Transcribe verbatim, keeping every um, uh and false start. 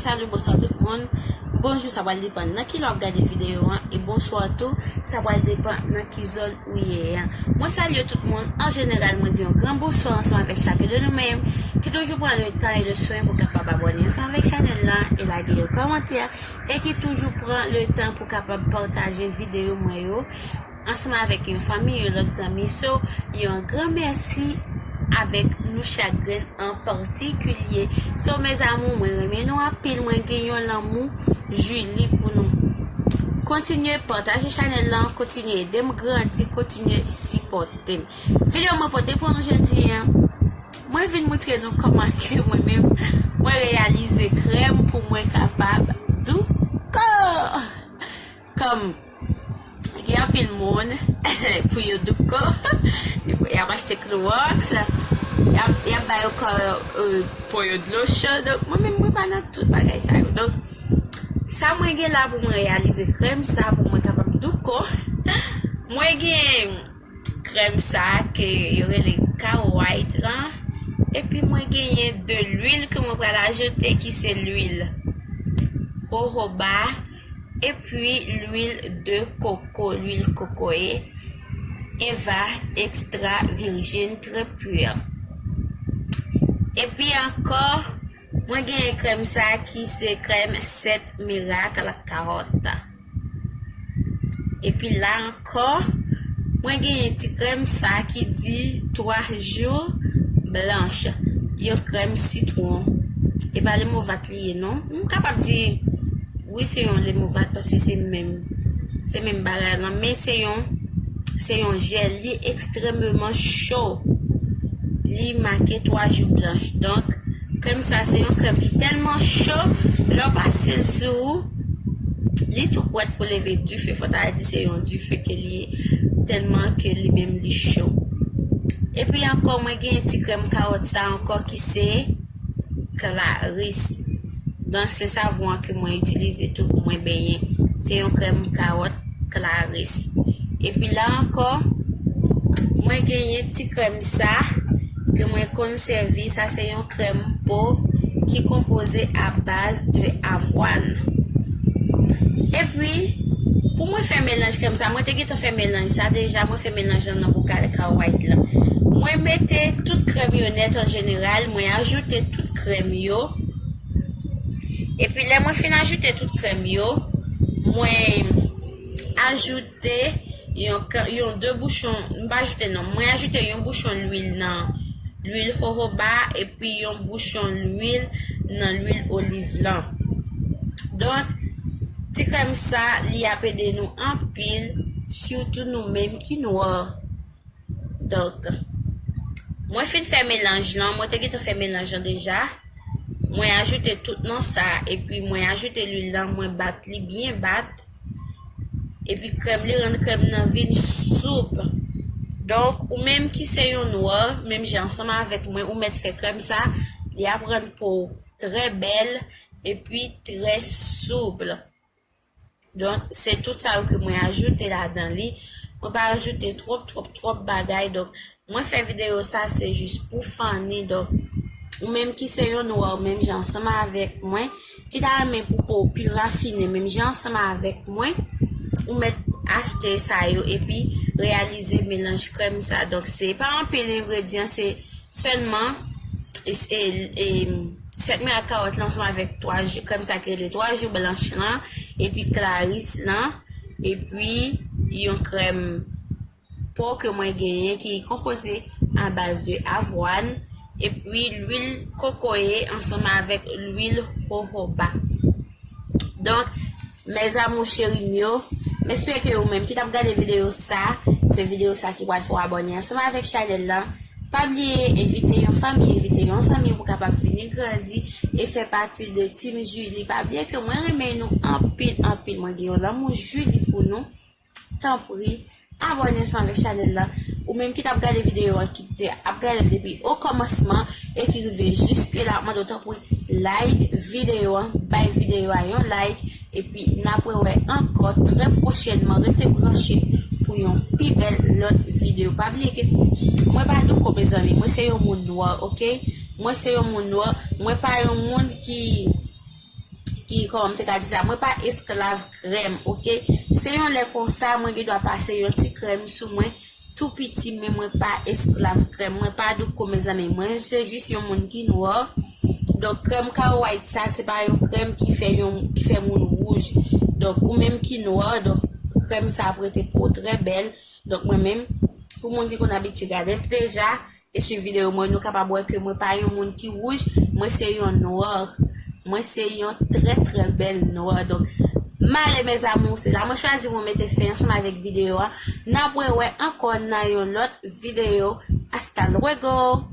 Salut, bonsoir tout moun. Bonjou, sa pral depann nan ki lè w ap gade videyo an, e bonswa tou, sa pral depann nan ki zòn ou ye a. Mwen salye tout moun, an jeneral, mwen di yon gran bonswa ansanm avèk chak de nou menm ki toujou pran le tan e le swen pou kapab abòne ansanm avèk chanèl lan e lage yon kòmantè, e ki toujou pran le tan pou kapab pataje videyo mwen yo ansanm avèk yon fanmi, yon lòt zanmi. So, yon gran mèsi avèk nou chak grenn an patikilye. So, mes amours, mwen renmen nou anpil, mwen gen yon lanmou Julie pou nou. Kontinye pataje chanèl lan, kontinye ede m grandi, kontinye sipòte m. Videyo mwen pote pou nou jodi an, mwen vin montre nou kòman ke mwen menm, mwen reyalize krèm pou mwen kapab douko. Kòm gen anpil moun, pou yo douko, y ap achte klowòks, y ap, y ap ba yo kò, euh, po yo dlo cho. Donk, mwen menm, mwen pa nan tout bagay sa yo. Donk, sa mwen gen la pou mwen reyalize krèm sa, pou mwen kapab douko, mwen gen krèm sa ke yo rele Cow White lan. Epi mwen genyen de lwil ke mwen pral ajoute ki se lwil jojoba, epi lwil de koko, lwil kokoye, Eva extra virgin très pur. Epi ankò, mwen genyen krèm sa ki se krèm sèt mirak la kawòt. Epi la ankò, mwen genyen ti krèm sa ki di twa jou blanch. Yon krèm sitwon. E pa lemovat li ye non. M kapab di wi se yon lemovat paske se menm, se menm bagay lan. Men se yon, se yon jèl. Li ekstrèmeman cho. Li make twa jou blanch. Donk, krèm sa se yon krèm ki tèlman cho, lè w pase l sou ou, li tou prèt pou leve dife. Fò ta di se yon dife ke li ye, tèlman ke li menm li cho. Epi ankò, mwen gen ti krèm kawòt sa ankò ki se Claris. Donk, se savon an ke mwen itilize tou pou mwen benyen. Se yon krèm kawòt Claris. Epi la ankò, mwen genyen ti krèm sa ke mwen konn sèvi. Sa se yon krèm po ki konpoze a baz de avwàn. Epi, pou mwen fè melanj krèm sa, mwen te gentan fè melanj sa deja, mwen fè melanj lan nan bokal Cow White lan. Mwen mete tout krèm yo nèt an jeneral, mwen ajoute tout krèm yo. Epi lè mwen fin ajoute tout krèm yo, mwen ajoute yon, yon de bouchon, m pa ajoute non, mwen ajoute yon bouchon lwil nan lwil jojoba epi yon bouchon lwil nan lwil oliv lan. Donk, ti krèm sa, li ap ede nou anpil, sitou nou menm ki nwa. Donk, mwen fin fè melanj lan, mwen te gentan fè melanj lan deja. Mwen ajoute tout nan sa, epi mwen ajoute lwil lan, mwen bat li byen bat. Epi krèm li rann krèm nan vin soup. Donk, ou menm ki se yon nwa, menm jan ansanm avèk mwen, ou mèt fè krèm sa, li ap rann po w trè bèl, epi trè soup. Donk, se tout sa yo ke mwen ajoute ladan li. Mwen pa ajoute twòp, twòp, twòp bagay. Donk, mwen fè videyo sa, se jis pou funny. Donk, ou menm ki se yon nwa, ou menm jan ansanm avèk mwen, ki ta renmen pou po w pi rafine, menm jan ansanm avèk mwen, ou mèt achte sa yo, epi reyalize melanj krèm sa. Donk, se pa anpil engredyan, se sèlman, e, e, e, sèt mirak kawòt la ansanm avèk twa jou, krèm sa ki rele twa jou blanch lan, epi Claris lan, epi yon krèm po ke mwen genyen ki konpoze a baz de avwàn, epi lwil kokoye ansanm avèk lwil jojoba. Donk, mes amours cheri m yo, m espere ke ou menm ki t ap gade videyo sa, se videyo sa ki pral fè w abòne ansanm avèk chanèl lan. Pa bliye envite yon fanmi, envite yon zanmi pou kapab vini grandi e fè pati de Team Julie. Pa bliye ke mwen renmen nou anpil, anpil. Mwen gen yon lanmou Julie pou nou. Tanpri, abòne ansanm avèk chanèl la. Ou menm ki t ap gade videyo an, ki te ap gade l depi o kòmansman e ki rive jiske la, mande w tanpri like videyo an, bay videyo a yon like, epi n ap rewè ankò trè pwochènman. Rete branche pou yon pi bèl lòt videyo. Pa bliye ke mwen pa douko, mezanmi, mwen se yon moun nwa, oke? Mwen se yon moun nwa, mwen pa yon moun ki kòman m te ka di sa, mwen pa esklav krèm, oke? Se yon lè konsa, mwen gen dwa pase yon ti krèm sou mwen, tou piti, men mwen pa esklav krèm. Mwen pa douko, mezanmi. Mwen se jis yon moun ki nwa. Donk, krèm Kao White sa, se pa yon krèm ki fè yon, ki fè moun wouj. Donk, ou menm ki nwa, donk, krèm sa ap rete pou ou trè bèl. Donk, mwen menm, pou moun ki konn abitye gade m deja, e swiv videyo mwen, nou kapab wè ke mwen pa yon moun ki wouj, mwen se yon nwa. Mwen se yon trè, trè bèl nwa. Donk, m ale, mes amours, se la mwen chwazi mwen mete fen ansanm avèk videyo a. N ap wè, wè ankò nan yon lòt videyo. Hasta luego!